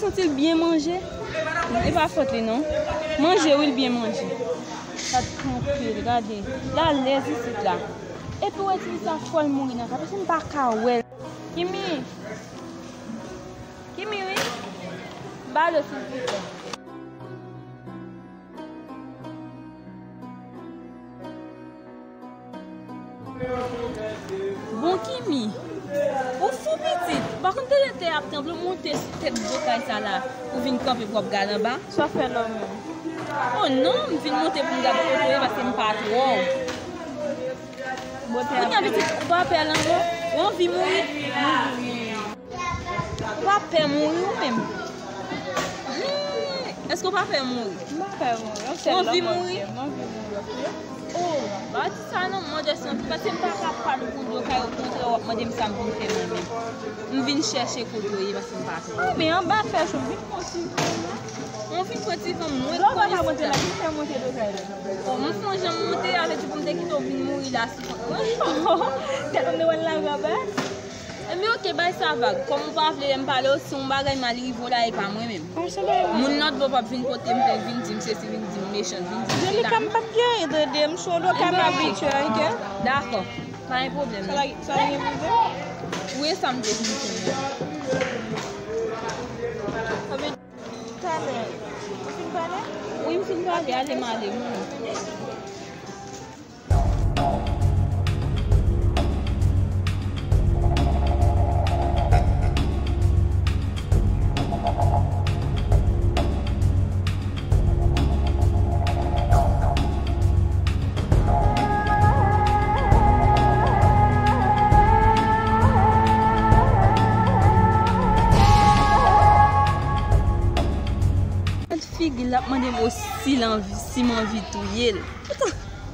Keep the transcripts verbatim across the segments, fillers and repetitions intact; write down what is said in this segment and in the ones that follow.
Santi l byen manje. E pa fòt li non. Manje wi, l byen manje. Gad kanpe l, gade. L alèz isit la. Epi w wè ti fi sa fò l mouri nan kay, paske m pa ka wè l. Kimi. Kimi wi. Ba l silvouplè. Bon Kimi, ou fou pitit. Ou pa konn te lè tè ap tranble, ou monte sou tèt do kay sa la, ou vin kanpe pou w ap gade anba. Sa w fè la menm? Oh non, m vin monte pou m gade kote w ye paske m pa twò. Kounye a pitit, ou pa pè lanmò? Ou anvi mouri? Ou pa pè mouri ou menm? Hen, èske ou pa pè mouri? M pa pè mouri. Yon sèl lanmò m gen. M anvi mouri, oke? Oh, pa di sa non, m mande sa, paske m pa ka pale pou do kay, okontrè, w ap mande m sa m vin fè mwen menm. M vin chèche kote w ye, paske m pa twò. Ah, men anba fè cho, vin pran ti van. Ou vin pran ti van, mwen konn sa. Lè w pa ka monte la, ki fè monte do kay la? Oh, m fè yon jan m monte, a vle di pou m te kite w vin mouri la sou kont mwen. Tèt mwen te wè l la granba. Ebyen, oke, bay sa vag. Kòm ou pa vle lè m pale w, si yon bagay mal rive w la, e pa mwen menm. Moun lòt bò p ap vin kote m pou vin di m sesi, vin di m mechan, vin di m sela. Jenika, m p ap gen anyen tande, m sou yon do kay, m abitye, oke? Dakò, pa gen pwoblèm non. Sa gen pou fè? Wi, e sa m te vin konnen. Talè. Ou fin pale? Wi, m fin pale. Ale, m ale, m ale. Gad figi l, l ap mande m si l anvi, si m anvi touye l.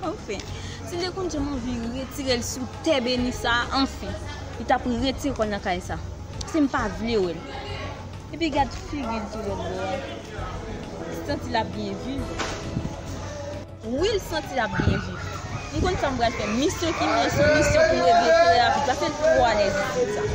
Anfen, si l te konn jan m anvi retire l sou tè beni sa a, anfen, li t ap retire kò l nan kay sa. Se m pa vle wè l. Epi gad figi l sou lòt bò a. Li santi l ap byen viv. Wi, l santi l ap byen viv. M konn sa m pral fè. Misyon ki mwen, se yon misyon pou m regle kè l rapid. Paske l twò alèz isit sa.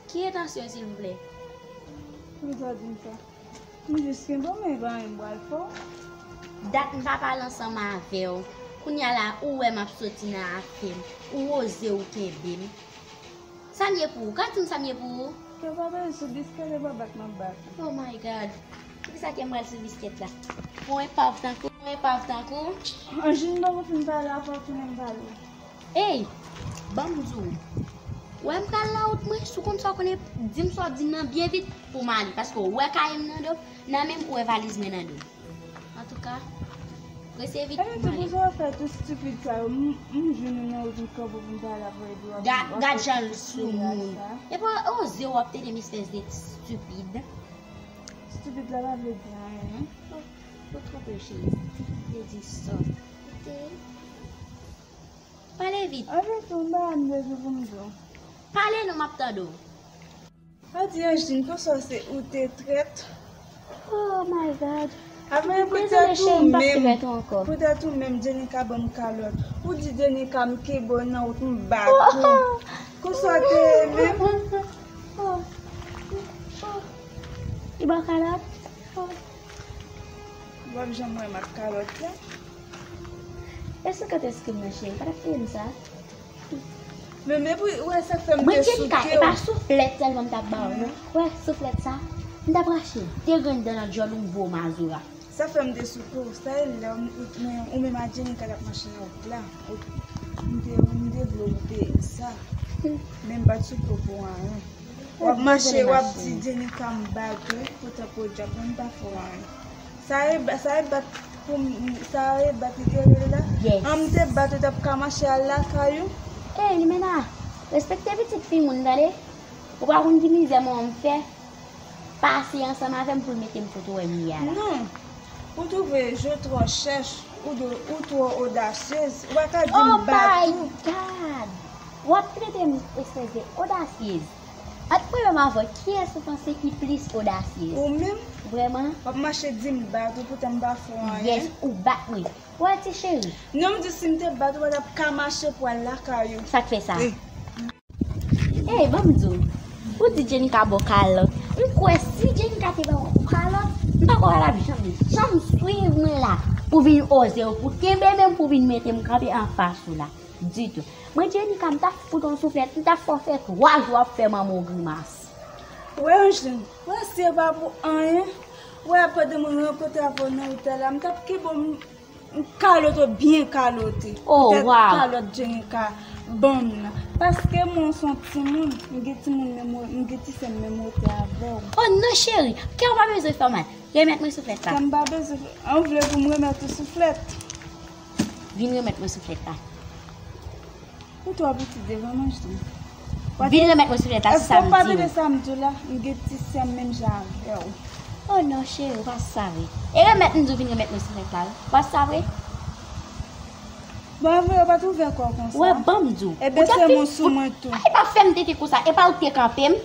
Ki entansyon, silvouplè? Poukisa w di m sa? M jis kenbe w, men pa anyen m pral fè w. Dat m pa pale ansanm avè w. Kounye a la, ou wè m ap soti nan afè m. Ou oze ou kenbe m. Sa m ye pou ou? Ka di m sa m ye pou ou? Kè pa bezwen sou biskèt, e pa bat m ap bat ou. Oh my God. Poukisa kè m pral sou biskèt la? Pou epav tankou, pou epav tankou. Anjin, ban m fin pale, apre w tounen m pale. Ey! Ban m di w. Wè m pral nan wout mwen, si w konn sa w konnen, di m sa w di m nan byen vit pou m ale, paske w wè kaye m nan do, nan men m, ou wè valiz mwen nan do. Antouka, prese vit pou m ale. Poukisa w fè tout stipid sa yo? M, m jwenn ou nan wout, m kanpe pou m pale avè w, epi w ap, w ap fè tout stipid sa. Gad jan l sou moun. Epi w oze w ap tande m espès de stipid. Stipid la pa vle di anyen, non. Ou twonpe w, cheri. Stipid vle di sòt. Oke. Pale vit. Anfèt, yon bagay m bezwen pou m di w. Pale non, m ap tande w. Adi Anjin, konsa se ou te trèt. Oh my God. Apre poutèt ou menm, poutèt ou menm, Jenika ban m kalòt. Ou di Jenika m kenbe w nan wout, m bat ou. Konsa te ye menm. Li ba w kalòt? W ap janm wè m ak kalòt la. Èske w konn èske m nan cheri? Pa t ap fè m sa. Men, men pou, ou wè sa k fè m te souke w. Mwen, Jenika, e pa souflèt sèlman m t ap ba w, non. Ou wè souflèt sa? M t ap rache de grenn dan nan djòl ou, m voye w mazora. Sa fè m te souke w. Sa e lè m, ou, ou menm ak Jenika t ap mache nan wout la. Ou, m te, m te vle w te sa. Men m pa t souke w pou anyen. W ap mache, w ap di Jenika m bat ou, poutèt podyab, mwen m pa fè w anyen. Sa e ba-, sa e bat pou m, sa e bat li te rele la? Yes. An m te bat ou, t ap ka mache al lakay ou? Ey, Limena! Respekte pitit fi moun, tande. Ou pa konn ki mizè manman m fè pase ansanm avè m pou l mete m kote w wè m ye a la. Non. Ou twouve je twò chèch, ou, dwe, ou twò odasyez, ou pa ka di m bat ou. Oh my God! W ap trete m espès de odasyez. Ant mwen menm avè w, kiyès ou panse ki plis odasyez? Ou menm? Vrèman? W ap mache di m bat ou, poutan m pa fè w anyen. Yes, ou bat mwen. Ou wè ti cheri? Non, m di si m te bat ou, w pa t ap ka mache pou al lakay ou. Sa k fè sa? Ey, ban m di w. Ou di Jenika ba w kalòt. M kwè si Jenika te ba w kalòt, m pa kwè w t ap janm, janm swiv mwen la pou vin oze w, pou kenbe men m, pou vin mete m kanpe anfas ou la. Ditou. Mwen, Jenika, m t ap fout w yon souflèt, m t ap fè w fè twa jou w ap fè manman w grimas. Wè, Angeline, wè si e pa pou anyen, wè pandan mwen rankontre avè w nan otèl la, m t ap kenbe w, m, m kalote w byen kalote. Oh, wow. Poutèt kalòt Jenika ban m nan. Paske mwen se yon timoun, m gen timoun menm, m gen ti sè m menm wotè avè w. Oh non, cheri, kè w pa bezwen fè w mal. Remèt mwen souflèt la. Kè m pa bezwen fè, an, w vle pou m remèt ou souflèt? Vin remèt mwen souflèt la. Ou twò piti devan m, Angeline. Vin remèt mwen souflèt la, se sa m di w. Èske w pa tande sa m di w la? M gen ti sè m menm jan avè w. Oh non, cheri, ou pa sa vre. E remèt m di w vin remèt mwen souflèt la, wi. Ou pa sa vre? Bon, vre, ou pa t ouvè kò w konsa. Wè, ban m di w. Ebyen, se mwen sou mwen tou. E pa fè m tete konsa, e pa ou k te kanpe m.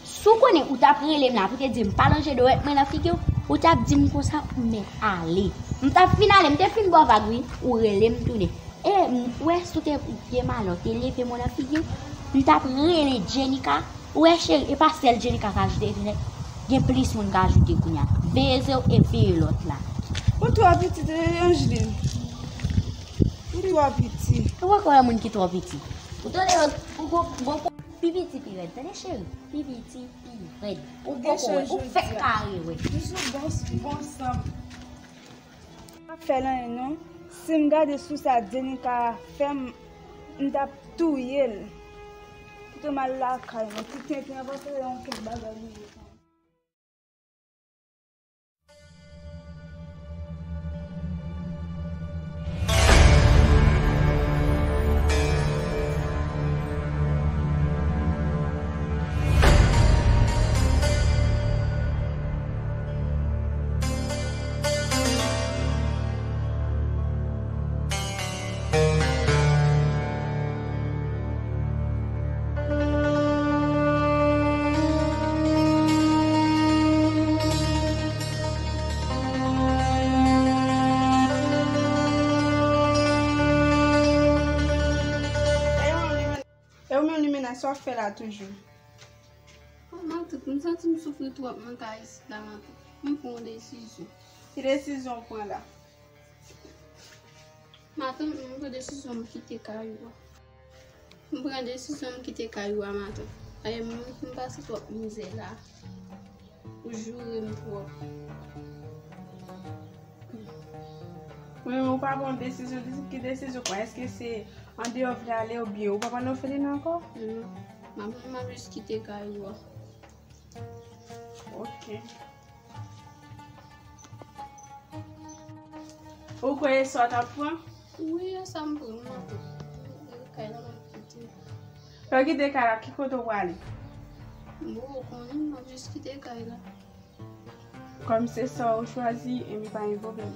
Si w konnen ou t ap rele m la pou te di m pa lonje dwèt mwen nan figi w, ou t ap di m konsa ou mèt ale. M t ap fin ale, m te fin ba w vag wi, ou rele m tounen. E m wè si w te gen malè, w te leve m nan figi w, m t ap rele Jenika. Ou wè cheri, e pa sèl Jenika k ajoute vye nèg, gen plis moun k ajoute kounye a. Veye je w e veye lòt la. Ou twò piti, Angeline. Ou twò piti. Ou pa kwè moun ki twò piti. Ou tande lòt, ou gon, gon Pi piti pi rèd, tande cheri. Pi piti pi rèd. Ou poko wè, ou fèk kare wè. M sou bon, bon sanm. M ap fè l anyen non. Si m gade sou sa Jenika fè m, m t ap touye l. Kite m al lakay mwen. Ti tenten ap fè yon kèk bagay li ye. E ou menm limena, sa w ap fè la toujou? Oh, matant, m santi m soufri twòp nan kay isit la, matant. M pran yon desizyon. Ki desizyon w pran la? Matant, m pran desizyon m kite kay ou a. M pran desizyon m kite kay ou a, matant. Paske m, m pase twòp mizè la. Ou joure m twòp. Wi, men ou pa pran desizyon, ki desizyon w pran? Èske se andeyò w vle ale oubyen ou pa pran òfelina ankò? Non, m ap, m ap jis kite kay ou a. Ok. Ou kwè e sa w t ap pran? Wi, e sa m pran, m ap kay la, m ap kite. Lè w kite kay la, ki kote w prale? Bon, ou konnen, m ap jis kite kay la. Kòm se sa w chwazi, enben pa gen pwoblèm.